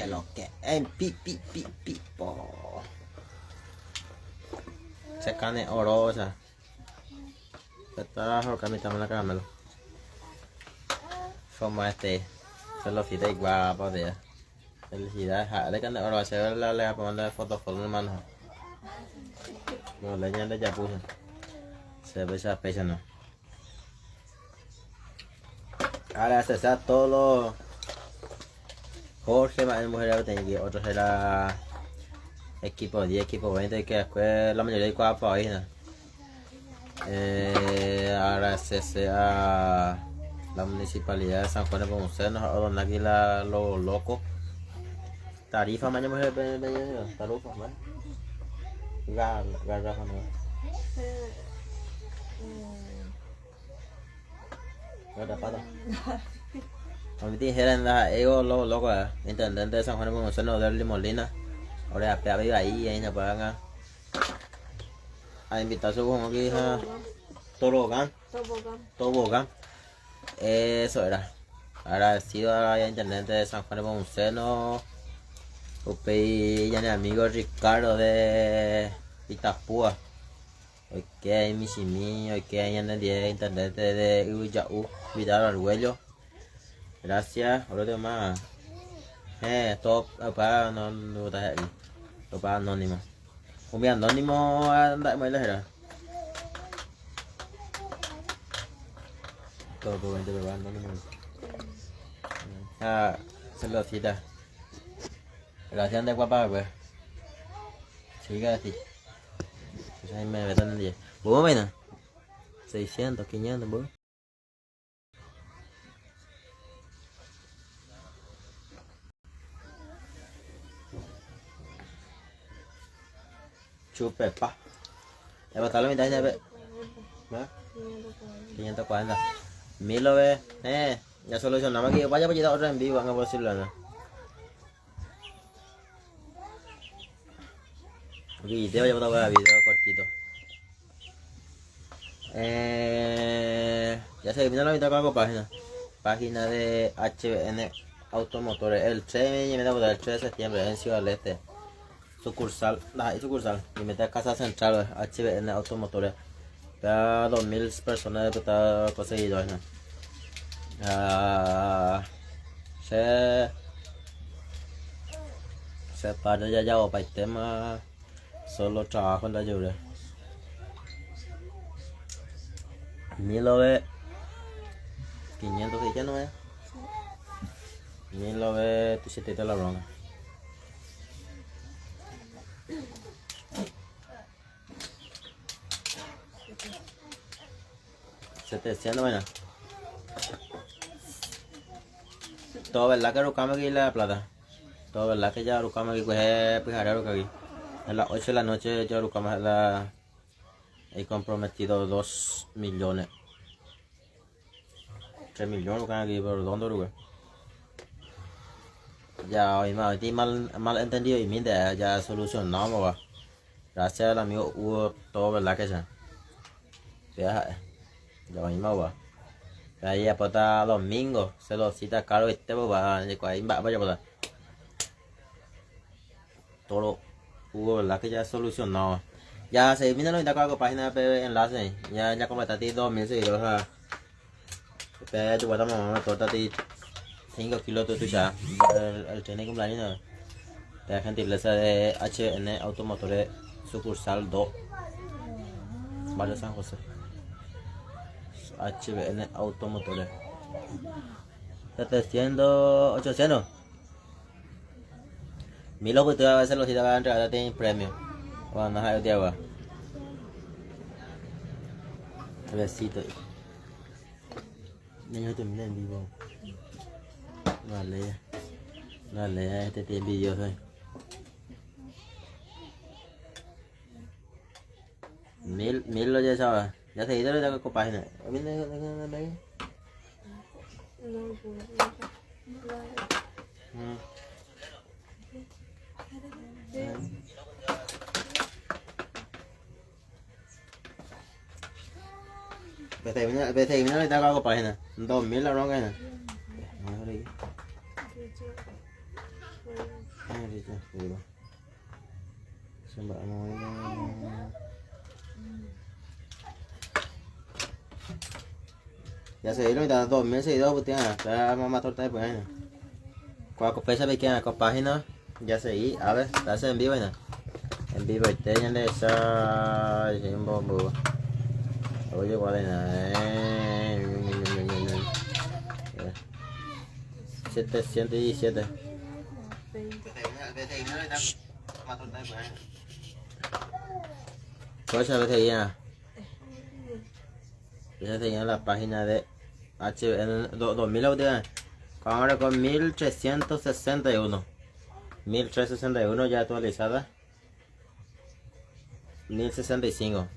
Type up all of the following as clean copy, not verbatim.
Que lo que en pi pi pi pi po. Se cane orosa. Está mitad la caramelo. Como este. Se lo cita y guapo de. Felicidades. De cane oro se ve la le para mandar foto foto hermano. No le ñande ya puse. Se ve esa pesa no. Ahora se sea todos los Jorge más mujer que otro será equipo 10, equipo 20, que después la mayoría de cuatro ahí, ¿no? Agradecerse a la municipalidad de San Juan de Pomuceno, a Don Águila Lo Loco. Tarifa, mañana mujer, tarifa, ¿no? Garrafa, ¿no? Garrapata. A mí dijeron la ego lo loco, intendente de San Juan de Pomuceno, Derly Molina. Ahora ya vive ahí, ahí no pueden a invitar su como que dije Tobogán. Tobogán. Eso era. Agradecido al intendente de San Juan de Pomuceno. Upei ya mi amigo Ricardo de Itapúa. Hoy que hay Michimi, hoy que hay el intendente de Uyaú, Vidal Arguello. Gracias, ahora tengo más. Todo para no no está ahí. Todo para anónimo. Un anónimo anda muy lejos. Todo por 20 pero anónimo. Ah, se lo cita. Gracias de guapa, pues. Sigue así. Pues ahí me metan en 10. ¿Vos 600, 500, vos. Chupe pa. Ya va a estar la mitad ya ve. 540. Mil lo ve. Ya solucionamos aquí. Vaya, pues ya otro en vivo, van a decirlo, ¿no? Video, ya voy a video cortito. Ya se vino la mitad con la página. Página de HBN Automotores. El 3, el 3 de septiembre en Ciudad del Este. Sucursal, la sucursal. Y mete a Casa Central, HBN Automotores. Ya 2000 personas de está conseguido. ¿No? Se se para ya ya para el tema solo trabajo en la lluvia. 1900 600, ¿no es? 1907 la bronca. 700, bueno. Todo verdad que buscamos aquí la plata. Todo verdad que ya buscamos aquí pues pues aquí. A las 8 de la noche ya buscamos la he comprometido 2 millones. 3 millones buscan aquí, pero ¿dónde lo Ya hoy mal, mal, mal entendido y mira, ya solucionamos va. Gracias al amigo Hugo, todo verdad que ya. Ya, ya mismo va. Ahí ya domingo, se lo cita caro este va, ahí va, vaya pues. Todo Hugo, verdad que ya solucionado. Ya se viene lo con página de enlace. Ya ya completaste 2000 seguidores. Pero tu guarda mamá torta ti 5 kilos de tuya. El tren de cumpleaños. De gentileza de HN Automotores sucursal 2. Barrio San José. HBN Automotores. 700, 800. Mil lo que a veces los a entregar tienen premio. Bueno, no hay de agua. Besito. Niño termina en vivo. Vale. Vale, este tiene envidioso. Mil, mil lo ya sabes. Ya se hizo la página. No, no. Vete, mira, le hago página. 2000 la bronca. Ya se lo mitad 2000 seguidores pues tiene la mamá torta de pues Cuando fecha de que con página ya seguí, a ver, está en vivo en vivo y te de esa bombo. Oye, cuál es 717. Cosa veces ya. Esa sería la página de HN 2000 Ahora con 1361. 1361 ya actualizada. 1065.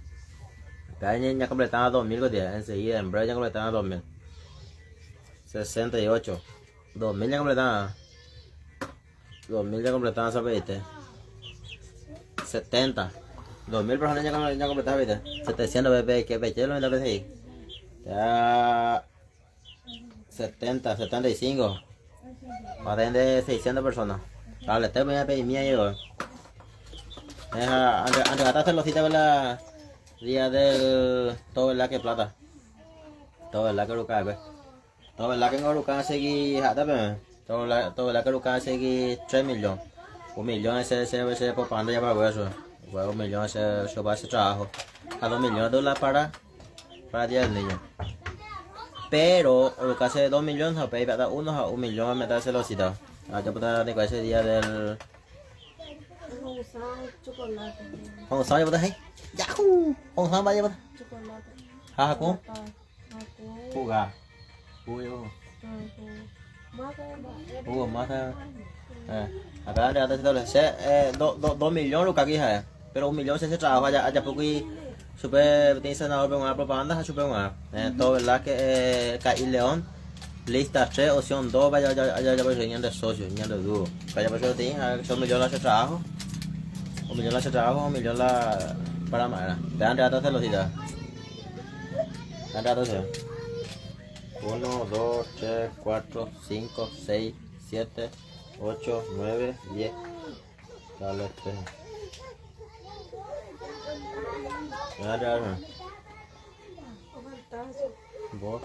Cada año ya completaba 2000 días. Enseguida, en breve ya completaba 2000. 68. 2000 ya completaba. 2000 ya completaba, ¿sabes? 70. 2000 personas ya, ya completaba, ¿viste? 700 bebé, que bebé, lo ahí. Ya 70, 75. Va a tener 600 personas. Dale, te voy a pedir mía yo. Antes antes de hacer cita la día del todo el que plata. Todo el que luca, pues. Todo el que luca seguí, todo la todo la que luca seguí 3 millones. Un millón ese ese ese propaganda ya para eso. Bueno, un millón ese eso va a ese trabajo. A 2 millones de dólares para Día del Niño. Pero lo que hace 2 millones, a pedir uno a un millón me da celosita. Ah, yo puedo dar ese día del chocolate. Không sao vậy hay. Yahoo. Không sao bao nhiêu Chocolate. Ha ha cô. Cô. Cô gà. Cô yêu. Cô más acá de se 2 millones lo que aquí es. Pero un millón se hace trabajo allá allá poco y super tiene senador una propaganda super una. Todo verdad que eh, León lista 3 opción 2 vaya allá allá allá pues de socio, de dúo. Vaya pues tiene son millones de trabajo. Un millón la trabajo, un millón la para madera. Te dan rato celosita. Dan rato 1, 2, 3, 4, 5, 6, 7, 8, 9, 10. Dale, 3. Dale, dale. Vos.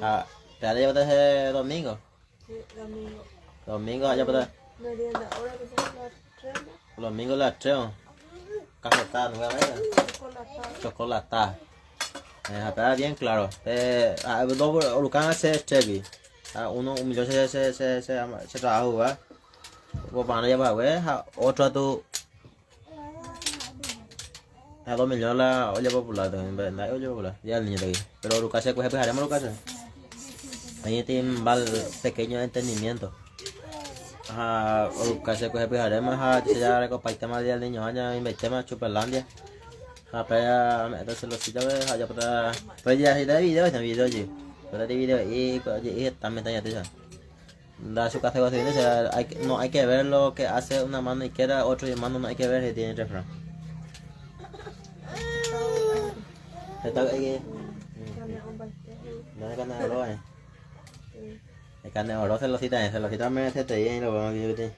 Ah, ¿te la llevas ese domingo? Sí, domingo. Domingo, allá para. Merienda, ahora que son las 3. Domingo las 3. Cafetada, no voy a ver. Chocolatada. Chocolatada. Está bien claro. Dos Huracán hace Chevy. Uno, un millón se se se se se trabaja, ¿verdad? Propaganda ya va, Otro a tu a 2 millones la olla popular también, ¿verdad? Olla popular. Ya el niño de aquí. Pero Lucas se coge, pues haremos Lucas. Ahí tiene un pequeño entendimiento. Ajá, Lucas se coge, pues haremos, ajá, se ya recopaite más día el niño, allá invertemos Chuperlandia. Ajá, pero entonces los sitios, allá para pues ya se da video, está video allí. Pero de video y y también está ya Da su casa hay que, no hay que ver lo que hace una mano izquierda, otro y mano no hay que ver si tiene refrán. Está ahí. ¿Dónde carne oro eh? El carne oro se lo cita, se lo cita me se te y lo vamos a ver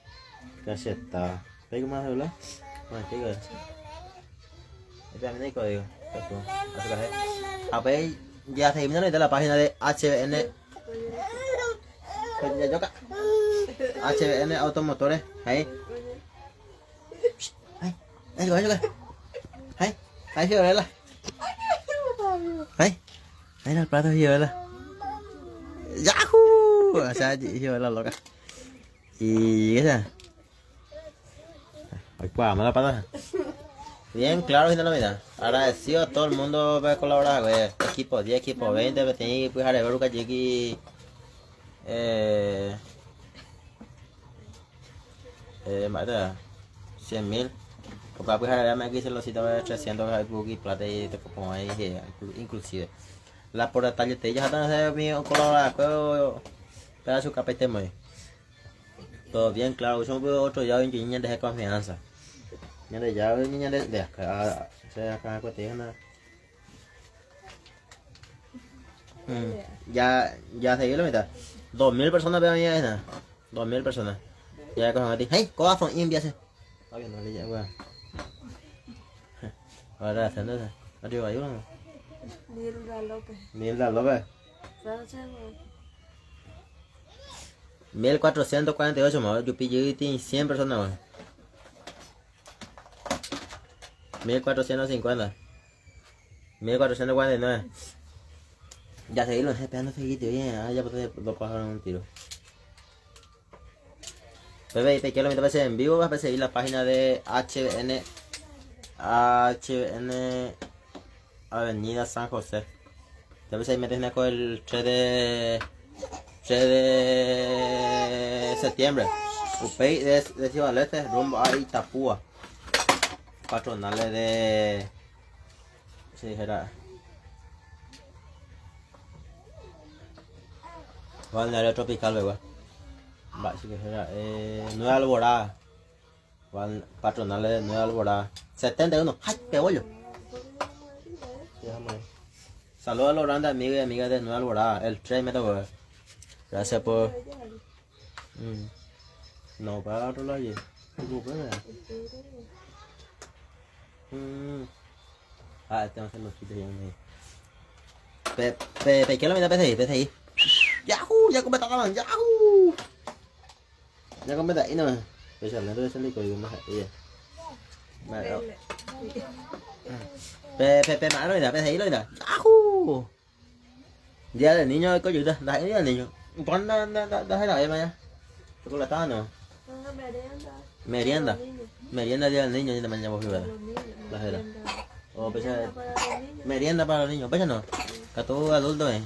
Casi está. ¿Pero cómo se habla? Bueno, chico. Este es mi código. A ver, ya seguimos de la página de HBN. HBN Automotores. Ahí. Ahí, ahí, ahí, ahí, ahí, Fiorella. Ahí, ahí el plato Fiorella. ¡Yahoo! O sea, Fiorella loca. Y esa. Ay, cuá, me la pata. Bien claro, gente la vida. Agradecido a todo el mundo por colaborar, güey. Equipo 10, equipo 20, tenía que ver que eh, 100.000. Porque pues ahora me quise los citaba 300 y plata y te pongo ahí inclusive. La por detalle te ya están mi colaborar, pero su capete muy. Todo bien claro, son otro ya un niño de confianza. Ñande ya niña de acá, se acá cuestión. Ya ya seguí la mitad. 2000 personas vean ya 2000 personas. Ya con hag̃ua hei kóva fo'ĩ enviase. Fabio no le llegó. Ahora haciendo eso. Arriba ahí uno. Nilda López. Nilda López. 1448, ma, jupi jey 100 personas, ma. 1450. 1449. Ya seguirlo, esperando seguiste bien. Ah, ya pues dos pájaros en un tiro. Bebé, te quiero invitar a en vivo. Vas a seguir la página de HN HN Avenida San José. Te ves ahí metes con el 3 de 3 de septiembre. Upéi de, de Ciudad del Este rumbo a Itapúa. Patronales de se dijera Balneario Tropical, ¿verdad? Eh, Nueva Alborada. Patronales de Nueva Alborada. 71. ¡Ay, qué bollo! Saludos a los grandes amigos y amigas de Nueva Alborada. El tren me tocó. Gracias por. Mm. No, para otro lado. Mm. Ah, tengo que hacer los chistes ya. Pe, pe, pe, ¿qué lo mira PCI? PCI. ¡Yahoo! Ya completaron, ¡Yahoo! Ya completa, y no. Especialmente de ese código más ahí. Pe, pe, pe, mano, mira, PCI lo mira. ¡Yahoo! Día del niño, coyuta. Da, día del niño. Pon da, da, da, da, da, da, Chocolate, no. Merienda. Merienda. Merienda día del niño, y también llamo La jera. O Merienda para los niños. Merienda para los niños. Pecha no. Katu adulto, eh.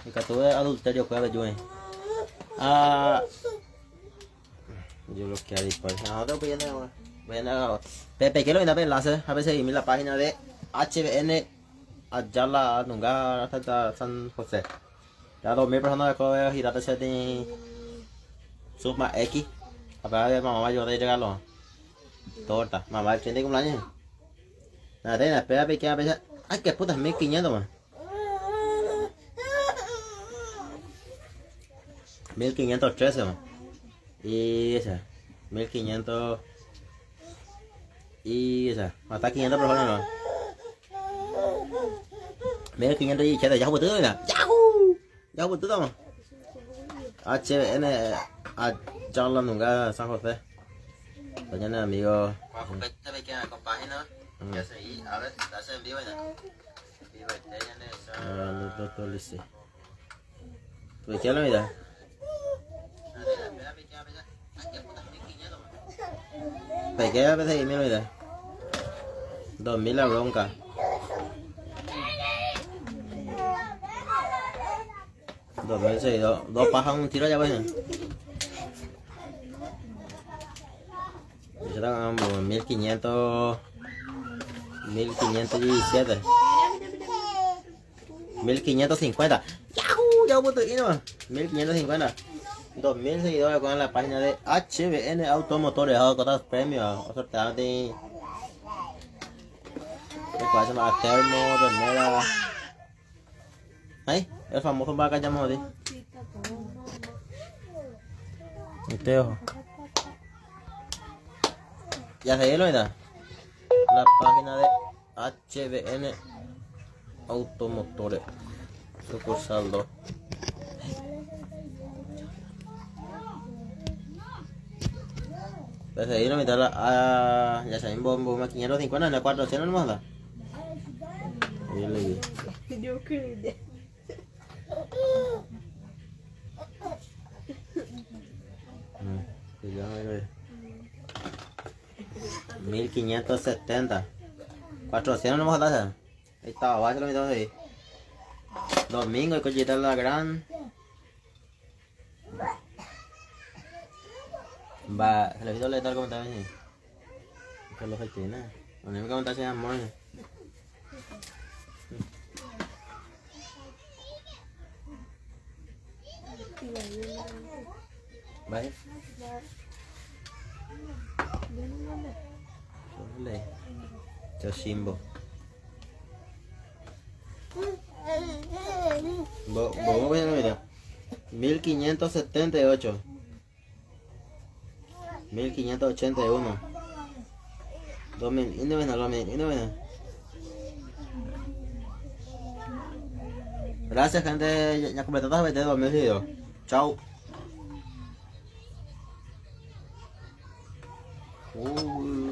Y katu adulterio, cueva yo, eh. Ah. Yo lo que haré pues. Ah, tengo que voy a Pepe, ¿qué lo viene a enlace? A veces la página de HBN Ayala Nunga hasta San José. Ya 2000 personas de cobre girate se de Suma X. A ver, de mamá yo de regalo. Torta. Mamá, el 30 de cumpleaños. Nada, tenga, espera, pique, a Ay, qué puta, 1500 más. 1513 más. Y esa, 1500. Y esa, hasta 500 personas no. 1517, ya todo, ¡Yahoo! Ya todo, man. HN Ayala Nunga San José. Mañana, amigo. ¿Tú qué lo mira? ¿Qué veces mira mira? 2000 la bronca. 2006, dos pajas un tiro ya ves. Yo como 1500 1517 1550. ¡Yahoo! Ya hubo 1550. 2000 seguidores con la página de HBN Automotores. Otros premios. Sorteado de. ¿Cuál se llama? Termo, remera. Ahí, el famoso vaca llamó de. Este ojo. Ya se lo La página de HBN Automotores. Sucursal 2. Pues ahí lo mitad la ah, ya saben bombo 550 en la 400 no da. Ahí le di. Yo creo. Ya 1570. 400 no a Ahí está, abajo lo mitad ahí. Domingo y cochita la gran. Va, se le hizo leer el comentario. Que lo tiene. Lo único que comentario es amor. Vaya. Choshimbo. Bo, bo, 1578. 1581. 2009, 2009. Gracias, gente. Ya, ya completaste 2000 videos. Chao. Uy.